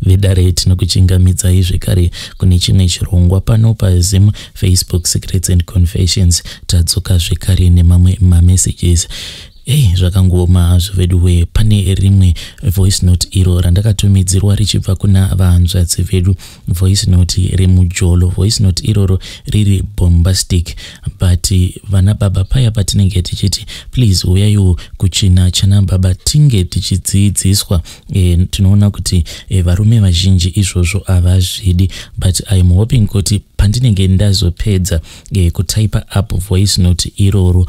Vedare, tinokuchingamidzai zvekare kune chimwe chirongwa pano paZim Facebook Secrets and Confessions. Tadzoka zvekare nemamwe mamessages. Ei, zvakangooma hazvo vedu. Pane rimwe voice note iro randakatumidzirwa richibva kuna vahanzvadzi vedu, voice note remujolo. Voice note iroro riri bombastic, but vana baba, paya patinenge tichiti please uyaiwo kuchina chana baba tinge tichidzidziswa, tinoona kuti varume vazhinji izvozvo havazvidi. But I am hoping kuti pandinenge ndazopedza kutaipa up voice note iroro,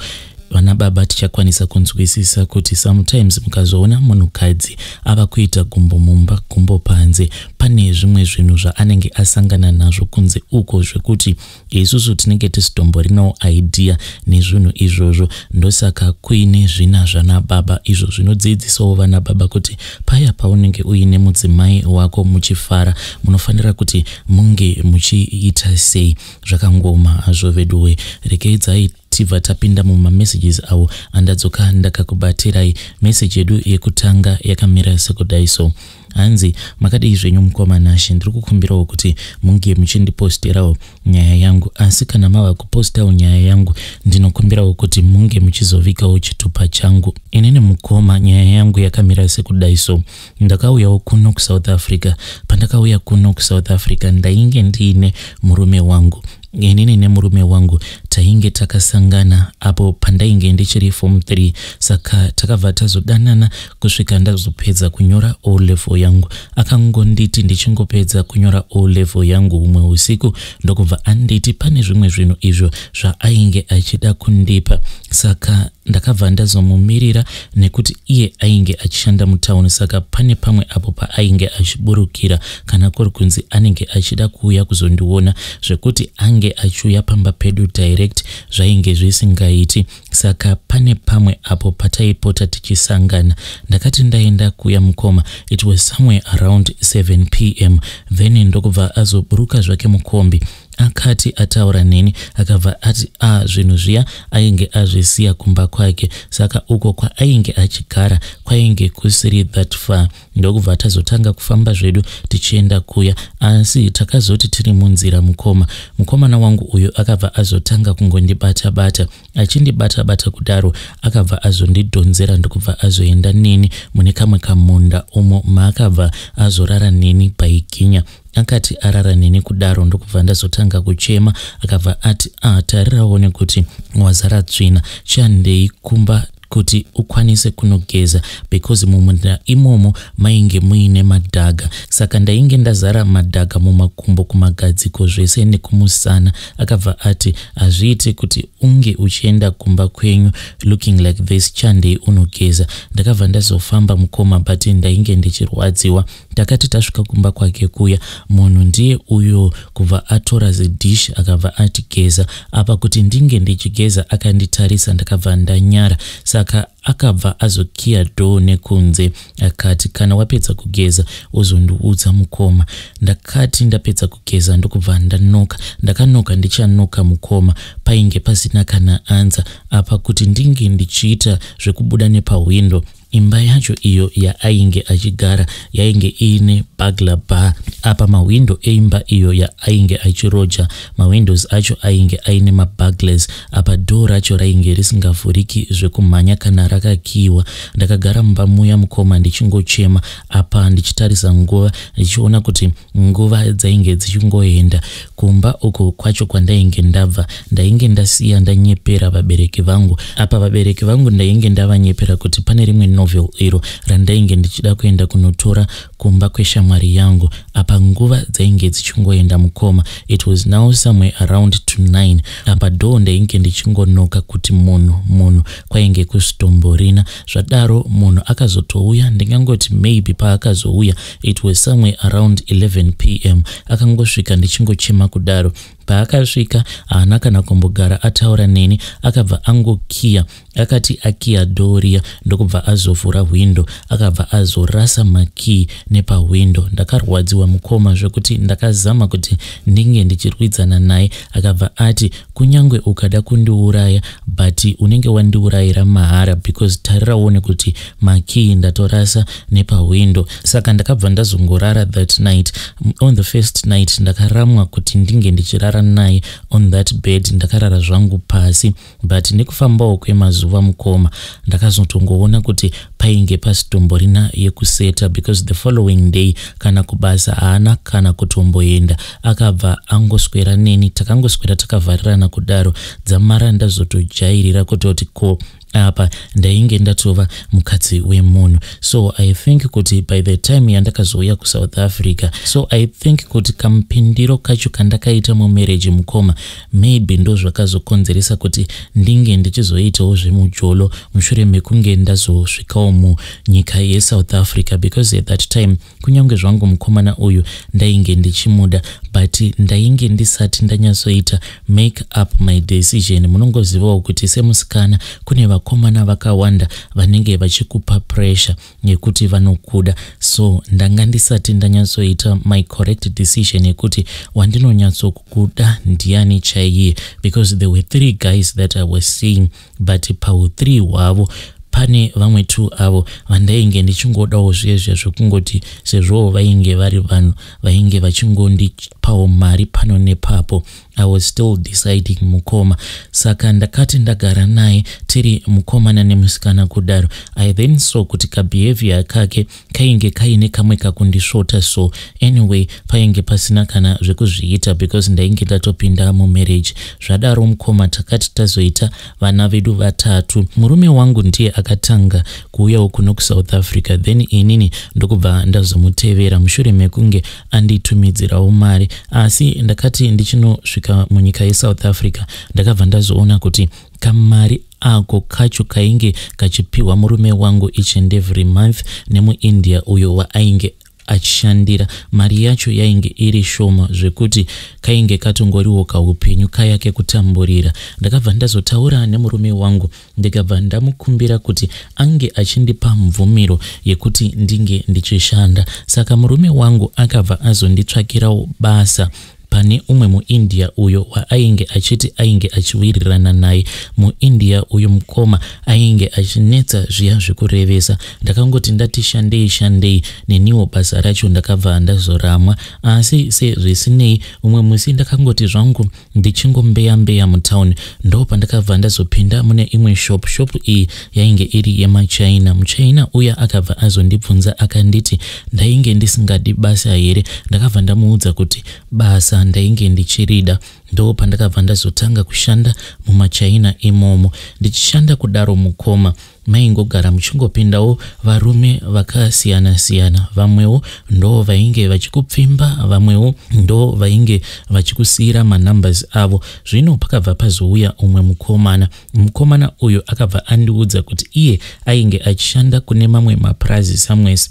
vana baba tichakwanisa kunzwisisa kuti sometimes mukazoona munhukadzi ava kuita gumbo mumba, gumbo panze, pane zvimwe zvinhu zvaanenge asangana nazvo kunze uko zvekuti isusu tinenge tisitomborinawo idea nezvinhu izvozvo. Ndosaka kuine zvina zvana baba izvo zvinodzidzisawo vana baba kuti paya paunenge uine mudzimai wako muchifara, munofanira kuti munge muchiita sei. Zvakangoma hazvo veduwe. Rekeidzai tibva tapinda mumamessages avo andadzoka ndakakubatirai. Meseji yedu yekutanga yakamira sekudai so. Hanzi, "Makadii zvenyu mukoma Nashe? Ndiri kukumbirawo kuti munge muchindiposterawo nyaya yangu, asi kana mava kupostawo nyaya yangu, ndinokumbirawo kuti munge muchizovikawo chitupa changu. Inini mukoma, nyaya yangu yakamira sekudai so. Ndakauyawo kuno kuSouth Africa. Pandakauya kuno kuSouth Africa, ndainge ndiine murume wangu. Inini nemurume wangu tainge takasangana apo pandainge ndichiri form 3, saka takabva tazodanana kusvika ndazopedza kunyora O level yangu. Akangonditi ndichingopedza kunyora O level yangu humwe usiku, ndokubva anditi pane zvimwe zvinhu izvo zvaainge achida kundipa. Saka ndakabva ndazomumirira nekuti iye ainge achishanda mutauni, saka pane pamwe apo paainge achiburukira kana kuri kunzi anenge achida kuuya kuzondiona. Zvekuti ange achiuya pamba pedu direct zvainge zvisingaiti, saka pane pamwe apo pataipota tichisangana. Ndakati ndaenda kuya mukoma, it was somewhere around 7 p.m., then ndokubva azoburuka zvake mukombi. Akati ataura neni, akabva ati a zvinhu zviya ainge azvisiya kumba kwake, saka uko kwaainge achigara kwainge kusiri that far. Ndokubva tazotanga kufamba zvedu tichienda kuya. Asi takazoti tiri munzira mukoma, mukomana wangu uyu akabva azotanga kungondibata-bata. Achindibata-bata kudaro, akabva azondidhonzera, ndokubva azoenda neni mune kamwe kamunda umo maakabva azorara neni paiginya. Akati arara neni kudaro, ndokubva ndazotanga kuchema. Akabva ati, 'Ah, tarirawo nekuti wazara tsvina, chihandei kumba kuti ukwanise kunogeza,' because mumunda imomo mainge muine madhaga, saka ndainge ndazara madhaga mumakumbo, kumagadziko, zvese nekumusana. Akabva ati, 'Hazviiti kuti unge uchienda kumba kwenyu looking like this, chandei unogeza.' Ndakabva ndazofamba mukoma, but ndainge ndichirwadziwa. Takati tasvika kumba kwake kuya, munhu ndiye uyo kubva atora zidhishi, akabva ati, 'Geza.' Apa kuti ndinge ndichigeza akanditarisa, ndakabva ndanyara. Saka akabva azokiya door nekunze, akati, 'Kana wapedza kugeza uzondiudza mukoma.' Ndakati ndapedza kugeza, ndokubva ndanoka. Ndakanoka ndichanoka mukoma, painge pasina kana answer. Apa kuti ndinge ndichiita zvekubuda nepahwindo, imba yacho iyo yaainge achigara yainge iine burglar bar. Apa mahwindo eimba iyo yaainge achiroja, mawindows acho ainge aine maburglars. Apa door racho rainge risingavhuriki zvekumhanya kana rakakiyiwa. Ndakagara mumba muya mukoma, ndichingochema, apa ndichitarisa nguva, ndichiona kuti nguva dzainge dzichingoenda. Kumba uku kwacho kwandainge ndabva, ndainge ndasiya ndanyepera vabereki vangu. Apa vabereki vangu ndainge ndavanyepera kuti pane rimwe novel iro randainge ndichida kuenda kunotora kumba kweshamwari yangu. Apa nguva dzainge dzichingoenda mukoma. It was now somewhere around to 9. Apa door ndainge ndichingonoka kuti munhu, munhu kwainge kusitomborina. Zvadaro munhu akazotouya, ndingangoti maybe paakazouya it was somewhere around 11 p.m. Akangosvika ndichingochema kudaro. Paakasvika haana kana kumbogara ataura neni, akabva angokiya. Akati akiya door riya, ndokubva azovhura hwindo, akabva azorasa makii nepahwindo. Ndakarwadziwa mukoma, zvekuti ndakazama kuti ndinge ndichirwidzana naye. Akabva ati, "Kunyange ukada kundiuraya, but unenge wandiurayira mahara, because tarira uone kuti makii ndatorasa nepahwindo." Saka ndakabva ndazongorara that night. On the first night ndakaramwa kuti ndinge ndichirara naye on that bed. Ndakarara zvangu pasi, but nekufambawo kwemazuva mukoma, ndakazotongoona kuti painge pasitomborina yekuseta, because the following day kana kubasa haana kana kutomboenda. Akabva angoswera neni, takangoswera takavharirana kudaro, dzamara ndazotojairira kutoti ko apa ndainge ndatova mukadzi wemunhu. So I think kuti by the time yandakazouya kuSouth Africa, so I think kuti kamupindiro kacho kandakaita mumarriage mukoma, maybe ndo zvakazokonzeresa kuti ndinge ndichizoitawo zvemujolo mushure mekunge ndazosvikawo munyika yeSouth Africa, because at that time kunyange zvangu mukomana uyu ndainge ndichimuda, but ndainge ndisati ndanyatsoita make up my decision. Munongozivawo kuti semusikana kune vakomana vakawanda vanenge vachikupa pressure yekuti vanokuda. So ndanga ndisati ndanyatsoita my correct decision yekuti wandinonyatsokuda ndiani chaiye, because there were three guys that I was seeing, but pau3 hwavo pane vamwe two avo vandainge ndichingodawo zviye zviya zvekungoti sezvowo vainge vari vanhu vainge vachingondipawo mari pano nepapo. I was still deciding mukoma. Saka ndakati ndagara naye tiri mukomana nemusikana kudaro, I then saw kuti kabehavior kake kainge kaine kamwe kakundisvota. So anyway, painge pasina kana zvekuzviita because ndainge ndatopinda mumarriage. Zvadaro mukoma, takati tazoita vana vedu vatatu. Murume wangu ndiye akatanga kuuyawo kuno kuSouth Africa, then inini ndokubva ndazomutevera mushure mekunge anditumidzirawo mari. Asi ndakati ndichinosvika munyika yeSouth Africa, ndakabva ndazoona kuti kamari ako kacho kainge kachipiwa murume wangu each and every month nemuIndia uyo waainge achishandira, mari yacho yainge iri shoma zvekuti kainge katongoriwo kaupenyu kaya kekutamburira. Ndakabva ndazotaura nemurume wangu, ndikabva ndamukumbira kuti ange achindipa mvumiro yekuti ndinge ndichishanda. Saka murume wangu akabva azonditsvakirawo basa pane umwe muIndia uyo waainge achiti ainge achiwirirana naye. MuIndia uyu mukoma ainge achinetsa zviya zvekurevesa. Ndakangoti ndati shandei shandei, neniwo basa racho ndakabva ndazoramwa. Asi sezvisinei, umwe musi ndakangoti zvangu ndichingombeya mbeya mutauni, ndo pandakabva ndazopinda mune imwe shop. Shop iyi yainge iri yemachina. Muchina uya akabva azondibvunza, akanditi ndainge ndisingadi basa here. Ndakabva ndamuudza kuti basa ndainge ndichirida. Ndo pandakabva ndazotanga kushanda mumachina imomo. Ndichishanda kudaro mukoma, maingogara muchingopindawo varume vakasiyana-siyana. Vamwewo ndo vainge vachikupfimba, vamwewo ndo vainge vachikusiyira manumbers avo. Zvino pakabva pazouya umwe mukomana. Mukomana uyu akabva andiudza kuti iye ainge achishanda kune mamwe mapurazi somewhere.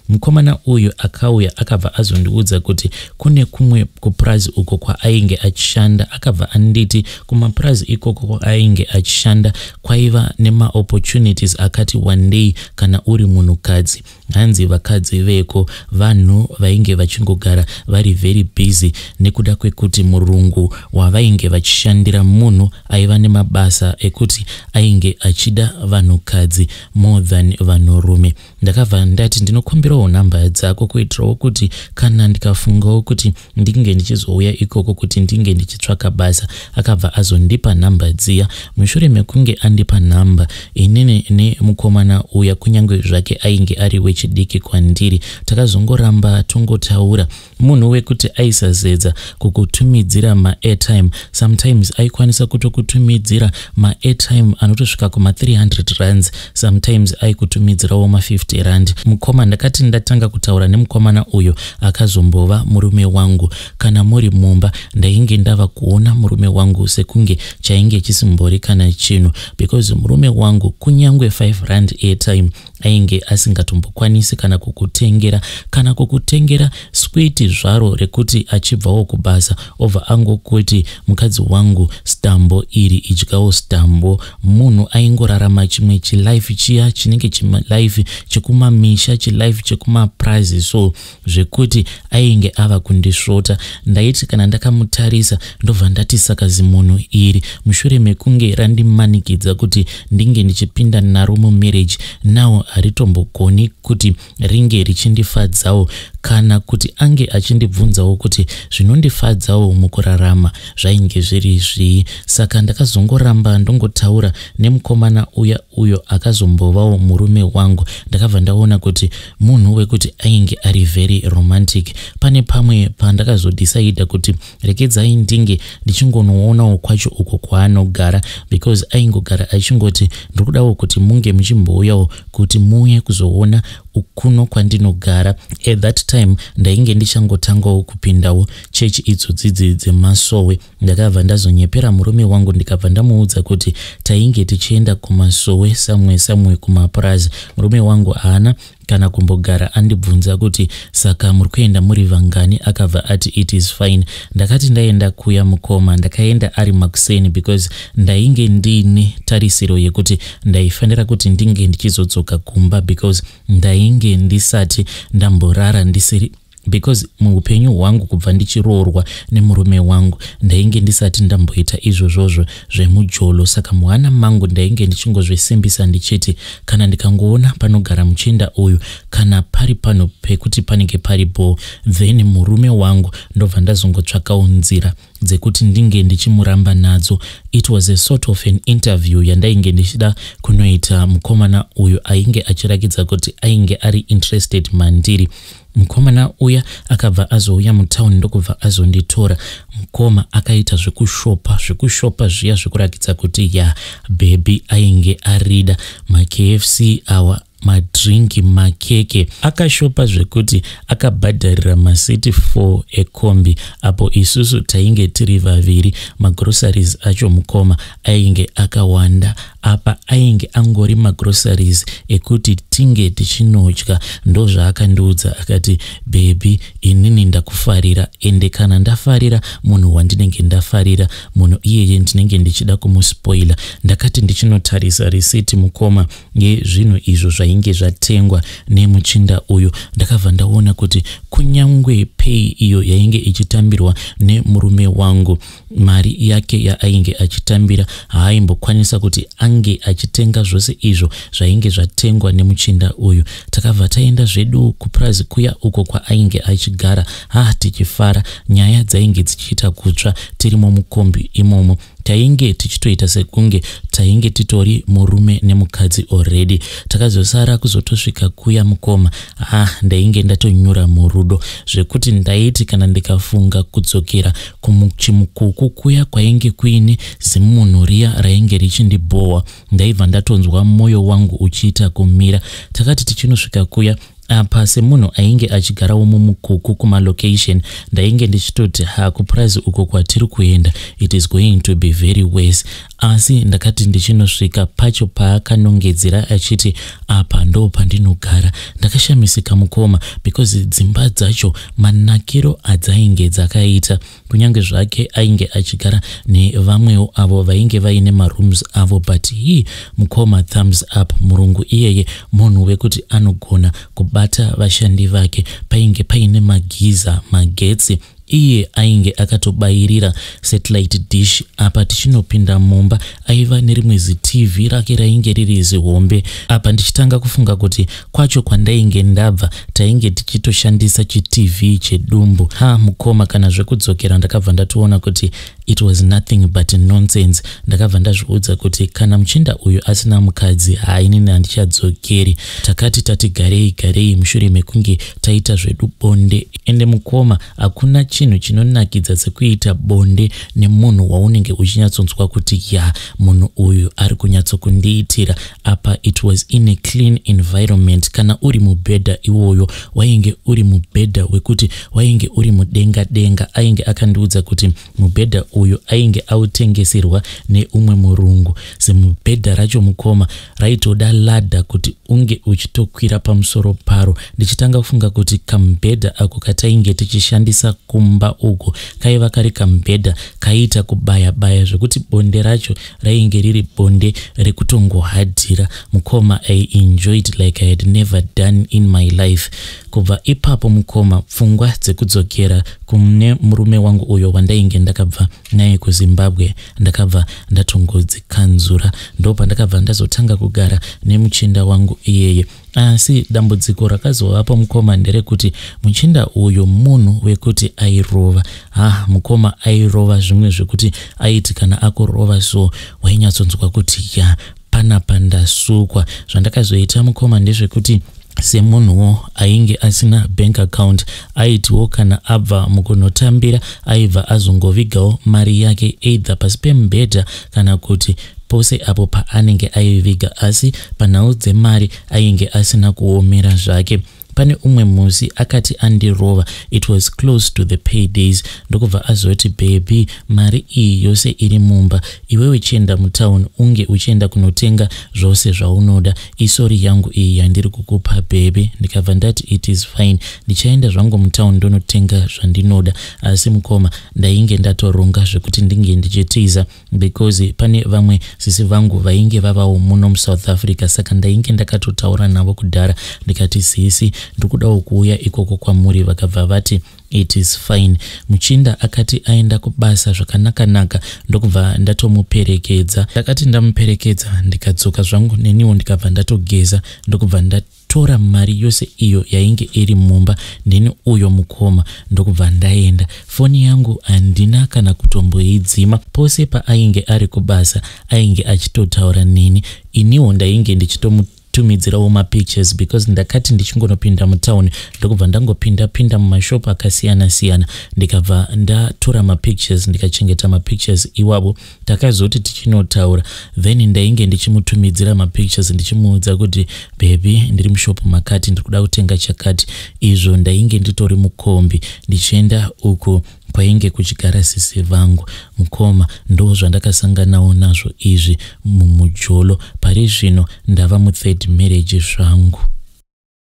Mukomana uyu akauya, akabva azondiudza kuti kune kumwe kupurazi uko kwaainge achishanda. Akabva anditi kumapurazi ikoko kwaainge achishanda kwaiva nemaopportunities akati wandei kana uri munhukadzi. Hanzi vakadzi veko vanhu vainge vachingogara vari very busy, nekuda kwekuti murungu wavainge vachishandira munhu aiva nemabasa ekuti ainge achida vanhukadzi more than vanhurume. Ndakabva ndati ndinokumbirawo nhamba dzako kuitirawo kuti kana ndikafungawo kuti ndinge ndichizouya ikoko kuti ndinge ndichitsvaka basa. Akabva azondipa nhamba dziya. Mushure mekunge andipa nhamba, inini nemukomana uya, kunyange zvake ainge ari wechidiki kwandiri, takazongoramba tongotaura. Munhu wekuti aisazedza kukutumidzira maairtime. Sometimes aikwanisa kutokutumidzira maairtime anotosvika kuma300 rands, sometimes aikutumidzirawo ma50 rand. Mukoma, ndakati ndatanga kutaura nemukomana uyo akazombova murume wangu, kana muri mumba ndainge ndava kuona murume wangu sekunge chainge chisimbori kana chinhu, because murume wangu kunyange 5 rand airtime ainge asingatombokwanisi kana kukutengera, kana kukutengera switi zvaro rekuti achibvawo kubasa obva angokuti mukadzi wangu stambo iri, idyawo stambo. Munhu aingorarama chimwe chilife chiya chinenge chilife chekumamisha, chilife chekumaprazi, so zvekuti ainge ava kundisvota. Ndaiti kana ndakamutarisa ndobva ndati saka zimunhu iri mushure mekunge randimanikidza kuti ndinge ndichipinda naro mumarriage, now haritombogoni kuti ringe richindifadzawo kana kuti ange achindibvunzawo kuti zvinondifadzawo mukurarama zvainge zviri zvii. Saka ndakazongoramba ndongotaura nemukomana uya uyo akazombovawo murume wangu. Ndakabva ndaona kuti munhu wekuti ainge ari very romantic. Pane pamwe pandakazodhisaidha kuti rekedzai ndinge ndichingonoonawo kwacho uko kwaanogara, because aingogara achingoti ndiri kudawo kuti munge muchimbouyawo kuti muuye kuzoona kuno kwandinogara. At that time ndainge ndichangotangawo kupindawo chechi idzodzidzi dzemasowe. Ndakabva ndazonyepera murume wangu, ndikabva ndamuudza kuti tainge tichienda kumasowe samwe samwe kumapurazi. Murume wangu haana kana kumbogara andibvunza kuti saka muri kuenda muri vangani, akabva ati it is fine. Ndakati ndaenda kuya mukoma, ndakaenda ari makuseni because ndainge ndiine tarisiro yekuti ndaifanira kuti ndinge ndichizodzoka kumba, because ndainge ndisati ndamborara ndisiri, because muupenyu hwangu kubva ndichiroorwa nemurume wangu ndainge ndisati ndamboita izvozvozvo zvemujolo. Saka muhana mangu ndainge ndichingozvisimbisa ndichiti kana ndikangoona panogara muchinda uyu, kana pari pano pekuti panenge pari bho, then murume wangu ndobva ndazongotsvakawo nzira dzekuti ndinge ndichimuramba nadzo. It was a sort of an interview yandainge ndichida kunoita mukomana uyu ainge achirakidza kuti ainge ari interested mandiri. Mukomana uya akabva azouya mutauni ndokubva azonditora. Mukoma akaita zvekushopa, zvekushopa zviya zvekurakidza kuti ya baby ainge arida maKFC awa, madrinki, makeke. Akashopa zvekuti akabhadharira maseats 4 ekombi apo isusu tainge tiri vaviri. Magroceries acho mukoma ainge akawanda. Apa ainge angori magroceries ekuti tinge tichinodya. Ndozvaakandiudza akati, "Baby, inini ndakufarira, ende kana ndafarira munhu wandinenge ndafarira, munhu iyeye ndinenge ndichida kumuspoila." Ndakati ndichinotarisa risiti mukoma yezvinhu izvo zvainge zvatengwa nemuchinda uyu, ndakabva ndaona kuti kunyangwe pay iyo yainge ichitambirwa nemurume wangu, mari yake yaainge achitambira, haaimbokwanisa kuti ange achitenga zvose izvo zvainge zvatengwa nemuchinda uyu. Takabva taenda zvedu kupurazi kuya uko kwaainge achigara. Ha, tichifara, nyaya dzainge dzichiita kutsva tirimo mukombi imomo. Tainge tichitoita sekunge tainge titori murume nemukadzi already. Takazosara kuzotosvika kuya mukoma, ha, ndainge ndatonyura murudo zvekuti ndaiti kana ndikafunga kudzokera kumuchimukuku kuya kwainge kuine zimunhu riya rainge richindibhohwa, ndaibva ndatonzwa mwoyo wangu uchiita kumira. Takati tichinosvika kuya, apa semunhu ainge achigarawo mumukuku kumalocation, ndainge ndichitoti ha, kupurazi uko kwatiri kuenda it is going to be very worse. Asi ndakati ndichinosvika pacho paakanongedzera achiti apa ndo pandinogara, ndakashamisika mukoma, because dzimba dzacho manakiro adzainge dzakaita, kunyange zvake ainge achigara nevamwewo avo vainge vaine marooms avo, but hi mukoma, thumbs up. Murungu iyeye munhu wekuti anogona kubata vashandi vake. Painge paine magiza, magetsi, iye ainge akatobayirira satellite dish. Apa tichinopinda mumba aiva nerimwe ziTV rake rainge riri zihombe. Apa ndichitanga kufunga kuti kwacho kwandainge ndabva tainge tichitoshandisa chiTV chedumbu. Ha mukoma, kana zvekudzokera ndakabva ndatoona kuti it was nothing but nonsense. Ndakabva ndazviudza kuti kana muchinda uyu asina mukadzi, hainini handichadzokeri. Takati tati garei garei mushure mekunge taita zvedu bonde, ende mukoma hakuna chinhu. chinhu chinonakidza sekuita bonde nemunhu waunenge uchinyatsonzwa kuti ya, munhu uyu ari kunyatsokundiitira. Apa it was in a clean environment. Kana uri mubhedha iwoyo, wainge uri mubhedha wekuti wainge uri mudenga denga. Ainge akandiudza kuti mubhedha uyu ainge autengeserwa neumwe murungu. Semubhedha racho, mukoma, raitoda ladder kuti unge uchitokwira pamusoro paro. Ndichitanga kufunga kuti kamubhedha ako katainge tichishandisa kumba uko kaiva kari kamubhedha kaiita kubaya baya, zvekuti bonde racho rainge riri bonde rekutongohadhira. Mukoma, I enjoyed like I had never done in my life. Kubva ipapo, mukoma, pfungwa dzekudzokera kune murume wangu uyo wandainge ndakabva naye kuZimbabwe ndakabva ndatongodzikanzura. Ndo pandakabva ndazotanga kugara nemuchinda wangu iyeye. Asi dambudziko rakazovapo, mukoma, nderekuti muchinda uyu munhu wekuti airova. Ha, mukoma, airova zvimwe zvekuti aiti kana akurova so, wainyatsonzwa kuti ya, panapa ndasukwa. Zvandakazoita, mukoma, ndezvekuti semunhuwo ainge asina bank account, aitiwo kana abva mukunotambira aibva azongovigawo mari yake either pasi pemubhedha kana kuti pose apo paanenge aiviga. Asi panhau dzemari ainge asina kuomera zvake. Pane umwe musi akati andirova, it was close to the pay days, ndokubva azoti, "Baby, mari iyi yose iri mumba. Iwewe chienda mutauni unge uchienda kunotenga zvose zvaunoda. Isorry yangu iyi yandiri kukupa, baby." Ndikabva ndati, "It is fine, ndichaenda zvangu mutauni ndonotenga zvandinoda." Asi mukoma, ndainge ndatoronga zvekuti ndinge ndichitiza because pane vamwe sisi vangu vainge vavawo muno muSouth Africa. Saka ndainge ndakatotaura navo kudhara, ndikati, "Sisi, ndiri kudawo kuuya ikoko kwamuri." Vakabva vati, "It is fine." Muchinda akati aenda kubasa zvakanaka-naka, ndokubva ndatomuperekedza. Ndakati ndamuperekedza, ndikadzoka zvangu neniwo, ndikabva ndatogeza, ndokubva ndatora mari yose iyo yainge iri mumba. Ndini uyo, mukoma, ndokubva ndaenda. Foni yangu handina kana kutomboidzima. Pose paainge ari kubasa ainge achitotaura neni. Iniwo ndainge ndichitomu tumidzirawo mapictures because ndakati ndichingonopinda mutauni, ndokubva ndangopinda pinda mumashopu akasiyana siyana, ndikabva ndatora mapictures, ndikachengeta mapictures iwavo. Takazoti tichinotaura, then ndainge ndichimutumidzira mapictures, ndichimuudza kuti, "Baby, ndiri mushopu makati, ndiri kuda kutenga chakati." Izvo ndainge nditori mukombi ndichienda uku kwainge kuchigara sisi vangu. Mukoma, ndo zvandakasanganawo nazvo izvi mumujolo. Pari zvino ndava muthird marriage zvangu.